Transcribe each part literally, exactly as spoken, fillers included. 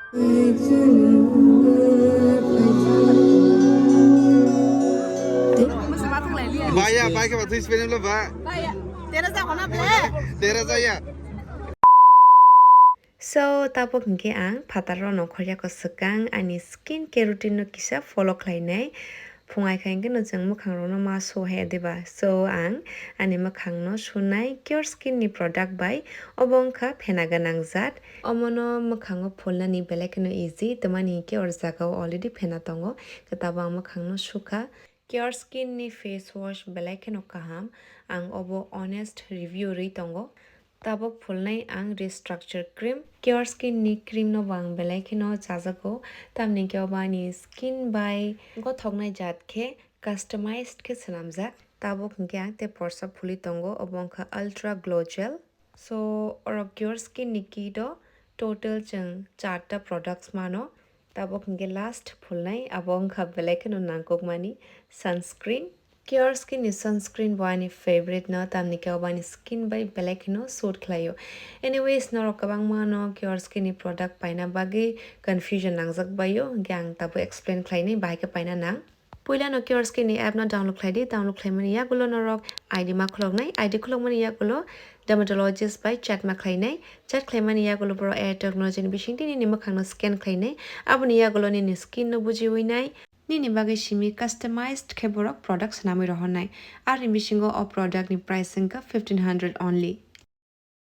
Baya, bai khe ba twi spin lo ba. Tera ja hona ble. Tera ja ya. So, tabuk hinkhe ang phataro nongkhor yako swkang ani skin care routine no kisa follow khlainai. Phung ai kha hinkhe no chwng mwkhang rokno ma su hai diba. So, ang ani mwkhang no sunai Cure Skin ni product bai, obo wngkha phena gwnang jat. Omono mwkhango phulnani belai kheno easy, tamani hinkhe or jagao already phena tongo. Khe tabuk ang mwkhang no sukha. Cure Skin ni face wash belai kheno kaham, ang obo honest review rwi tongo. Tabuk phulnai ang Restructure Cream. Cure Skin ni cream no bo ang belai kheno chajago, tamni khe obo ani skin bai gothoknai jat khe customized khe swnamjak. Tabuk hinkhe ang tei porsa phulwi tongo, obo wngkha Ultra Glow Gel. So, oro Cure Skin ni kit o total chwng charta products mano. Tabuk hinkhe last phulnai, abo wngkha belai kheno nangkukmani sunscreen. Cure Skin ni sunscreen bo ani favorite no, tamni khe obo ani skin bai belai kheno suit khlaio. Anyways, norok kwbangma no Cure Skin ni product paina bagwi confusion nangjak baio, hinkhe ang tabuk explain khlainai bahai khe paina nang. Puila no Cure Skin ni app no download khlai di. Download khlaimani yagulo norok I D ma khuloknai. I D khulokmani yagulo dermatologist bai chat ma khlainai. Chat khlaimani yagulo borok A I technology ni bisingtwi nini mwkhang no scan khlainai. Aboni yagulo nini skin no bujiwi nai. Nini bagwi simi customized khe borok product swnamwi rohornai. Aroni bisingo o product ni price wngkha fifteen hundred only.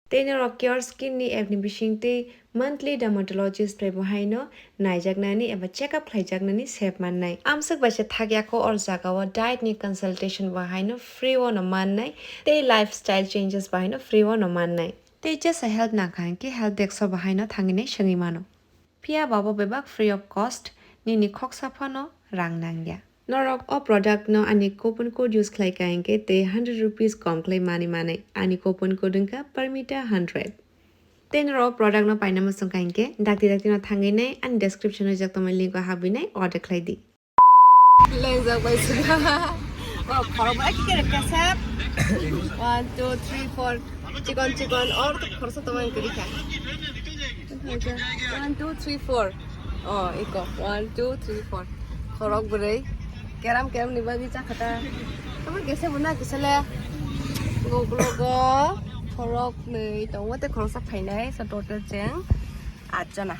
Tei norok Cure Skin ni app ni bisingtwi monthly dermatologist bai bo haino naijaknani eba check up khlaijaknani sep mannai. Amswk bai se thakya kho, or jagao diet ni consultation bo haino free o no mannai, tei lifestyle changes bo haino free o no mannai. Tei jesa help nangkha hinkhe help desk o bo haino thangwi nai swngwi mano. Phiya bo abo bebak free of cost, nini khoksa phano rang nangya. Norok o product no ani coupon code use khlai kha hinkhe tei hundred rupees kom khlai mani manai. Ani coupon code wngkha Permita hundred. Tei norok o product no paina muchung kha hinkhe dakti dakti no thangwi nai ani description o rijak tongmani link o habwi nai order khlai di. Lengjak bai sina. Oh, khorok bai khe kesep. One, two, three, four. Chikon, chikon, or to khoroksa tongmani kwrwi kha. One, two, three, four. Oh, iko. One, two, three, four. Khorok bwrwi. Keram, keram ni bagwi cha kha ta. Tamo kisa bo na kisa le. Go, go, go. Khorok nwi tongo, tei khoroksa phainai. So, total chwng at jona.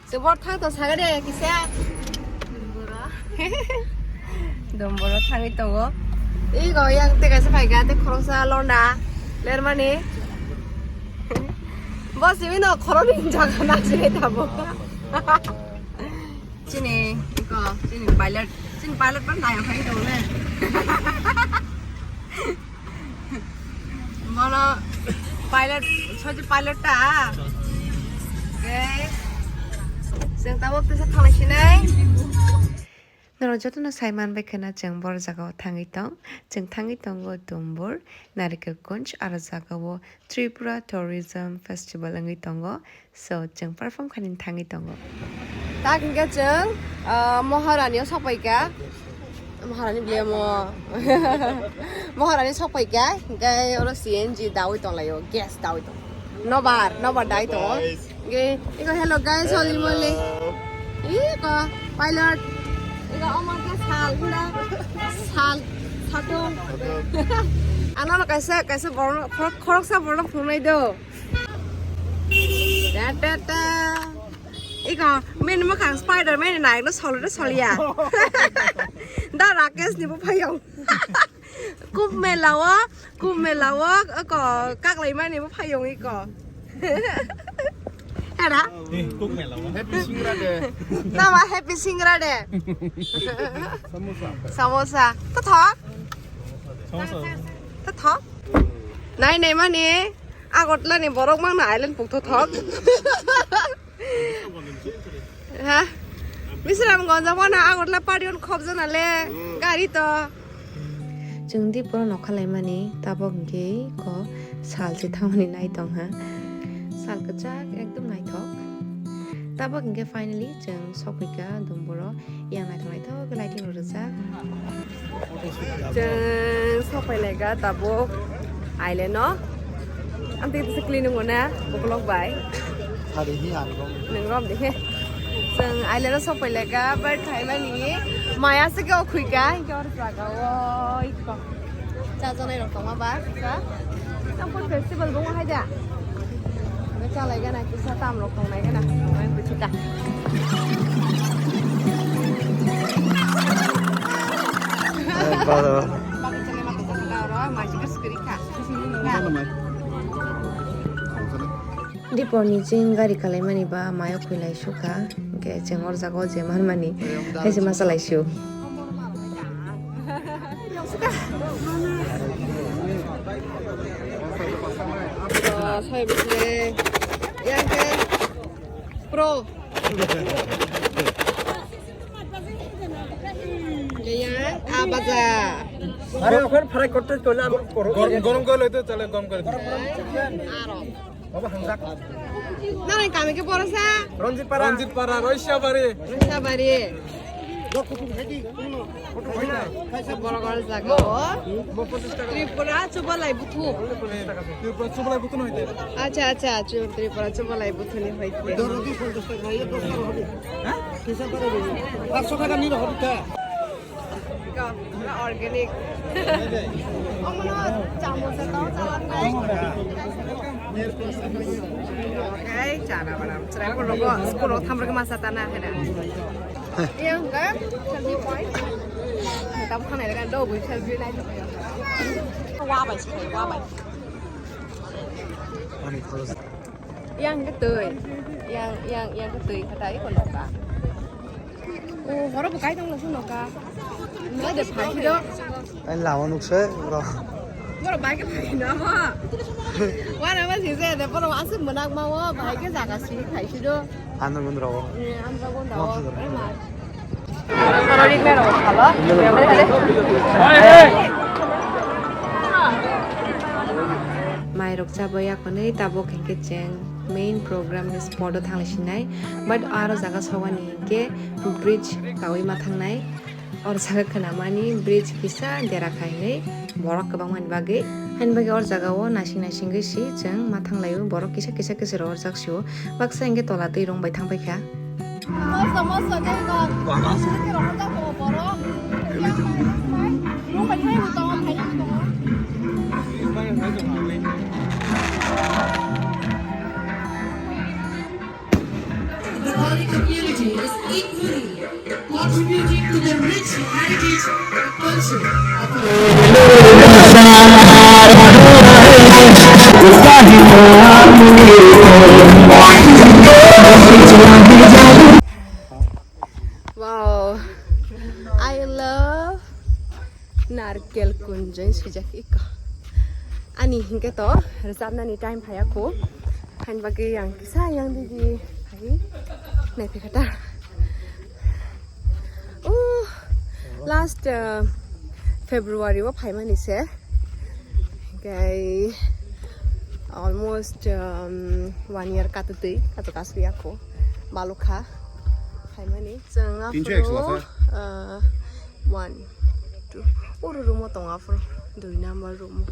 Chwng bor thang tong saga de kisa. Domboro thangwi tongo. Ego yang tei kaisa phaikha tei khoroksa londa lermani. Bo simi no khoroknwi jaga na sinai tamo. Chini iko chini pilot, chini pilot pan nai phai tongo le. Bono pilot, soji pilot ta. Okay. Chwng tabuk tesa thanglai sinai. Norok jotono sai manbai khwna chwng bor jagao thangwi tong. Chwng thangwi tongo Dumbur, Narikelkunj, aro jagao Tripura Tourism Festival wngwi tongo. So, chwng perform khainani thangwi tongo. Tak hinkhe chwng, ah, Maharani o sokpaikha. Maharani ble mo. Maharani sokpaikha, hinkhe oro C N G dawi tonglaio, gas dawi tong. Nobar, nobar dai tongo. Guys. Hinkhe, iko hello guys, holy moly. Iko pilot. Iko omo khe sal, hula. Sal, satung. Ano kaisa, kaisa borok, khorok, khoroksa borok phunuknai do. Ta, ta, ta. Iko, bini mwkhang Spider-Man ni naikno solode solya. Da Rakesh ni bo phayong. Kumbh Mela o, Kumbh Mela o, oko kaklaimani bo phayong iko. Hera? Eh, Kumbh Mela o. Happy Singra Day. Tama Happy Singra Day. Samosa. Samosa. Tothok? Samosa. Tothok? Nai nai mani. Agartala ni borok mangna island puktothok. Ha? Bisramganj o mano Agartala parion khobjana le gari to. Chwng di poro nokha laimani tabok hinkhe ko sal se thangmani nai tongha. Sal kwchak ekdom naithok. Tabok hinkhe finally chwng sokphaikha Dumbur o. Yang naithok naithok khe lighting rw rijak. Chwng sokphailai kha tabuk island o. Ang tei kisa clean wngo na bokolok bai. Nwng rom de he. Chwng ailero sopoi leka, but phaimani maya se khe okhui ka, hingke oro jaga o iko. Cha janai rok tongma ba, sa. Tampon festival bo hai da. Be chalai gana, kisa tam rok tongnai gana, tongnai buchita. Bagi chale mata chale ka oro, mai chikir sikiri ka. Diporni chwng gari kalaimani ba mayo khwilai sukha, hwnkhe chwng or jaga o je manmani hai se ma chalai su. Pro. Iya, apa za? Ayo, okhon fry korte koilam. গরম গরম করে লইতে চলে, গরম করে দিন। Aro. Baba, hamjak. Nang kami ke porasa? Ranjit Para. Ranjit Para, Roisabari. Roisabari. Boro goro jaga o. Tripura Chubalai Buthu. Tripura Chubalai Buthu no hoite. Acha, acha, Chu-, Tripura Chubalai Buthu ni hoite. পাঁচশো টাকা নিলে হবে তা? Organic. Omono chamosa to chalanai. Ei, chana bana. Chwrai ko logo, school o thamrok masa tana hena. Iya, enggak. Selfie point. Kita bukan ada kan, do, gue selfie naik. Wah, baik, wah, baik. Yang ketui. Yang, yang, yang ketui, kata iko loka. Oh, horo bukai tong langsung noka. Nila de phai do. Ai lawa nukse, bro. Boro bai ke phai na ma. Wana ma si se de boro asuk manak ma wa bai ke jaga si phai si do. Andro gun rawo. Andro gun rawo. Oro rik na rawo khala. Mai rok chabai akonoi tabok hingke cheng main program ni spot o thang sinai, but aro jaga sogani hingke bridge kawi ma thangnai. Or jaga khnamani bridge kisa dera khainai borok kwbangmani bagwi. Haini bagwi or jaga o nasing nasing gwi si chwng ma thanglaio, borok kisa kisa kisa rw orjak sio. Baksa hingke tola twi rwng bai thang paikha. Moso, moso, tei no. Moso, tei rw orjak tongo borok. Rwng bai thang tongo, thang tongo. The Bali community is equally contributing to the rich heritage and culture of our Wow, I love Narkel Kunjoi swijak iko. Ani hingke to rwchapnani time phaiya kho. Hain bagwi ang kisa yang digi phai nai phikha ta. Uh, last, uh, February o phaimani se. Hingke almost, um, one year katutwi, kato kaswi ako. Balukha. Phaimani. Chwng tinso aphuru, ekso lasa? Uh, one, two. Oro room o tongo aphuru. Dui number room o.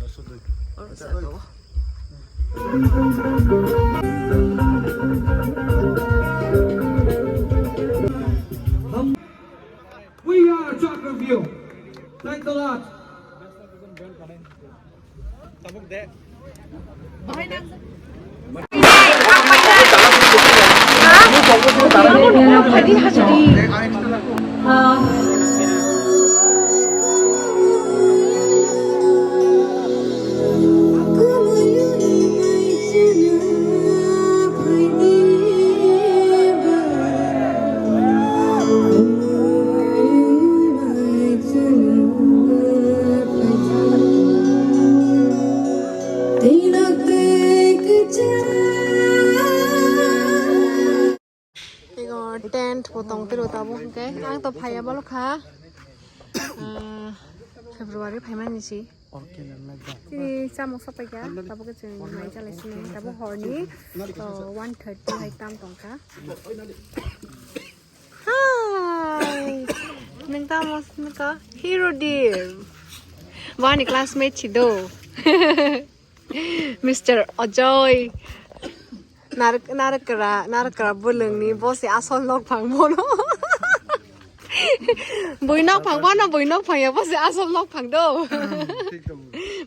Oro jaga o. We are Chakraview. Thanks a lot. Ego tent bo tong tiro tabuk hwnkhe ang to phaiya balo kha, ah, February phaimani si. Chini chamung sapaikha, tabuk khe chwng mai chalai sini, tabuk horni, oh, one thirty hai tam tongkha. Hi! Nwng tamo sini ka? Hero Dev. Bani classmate si do. Mister Ajoy. Narwk-, narwkra, narwkra bwlwngni bo se asol nokphang bono. Bui nokphang bono, bui nokphang ya, bo se asol nokphang do.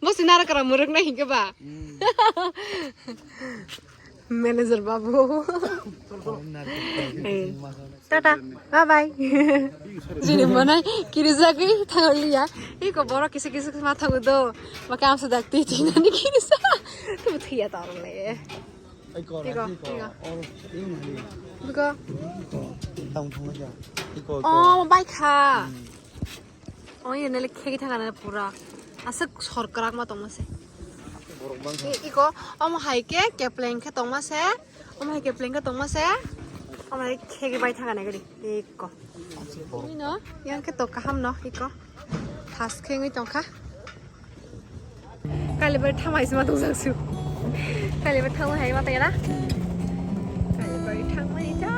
Bo se narwkra mwrwknai hinkhe ba. Manager babu. Tata, bye bye. Jini manai kirijagwi thanglia. Iko borok kisa kisa ma thago do. Maka amsa dakti tinani kirisa. Tu thiya tarle. Iko, iko. Biko. Oh, bai kha. Oh, ini le khegi thangana pura. Aswk sorkrak ma tongma se. I-, iko, omo hai khe kepleng khe tongma se. Omo hai kepleng khe tongma se. Omo hai khegi bai thangana gari. Iko. Ini no, yang khe to kaham no, iko. Thas khe wngwi tongkha. Kalibar thangmai se ma tongjaksu. Kalibar thangmai hai ma tongya na? Kalibar thangmai ja.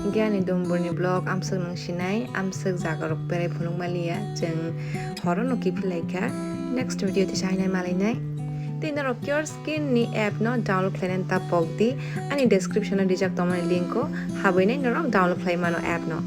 Hinkhe ani Dumburni vlog amswk nung sinai, amswk jaga rok berai phunuk maliya, chwng horo no kiphilai kha. Next video tisa hainai malainai. Tei norok Cure Skin ni app no download khlainani ta pok di, ani description o rijak tongmani link o habwi nai norok download khlai mano app no.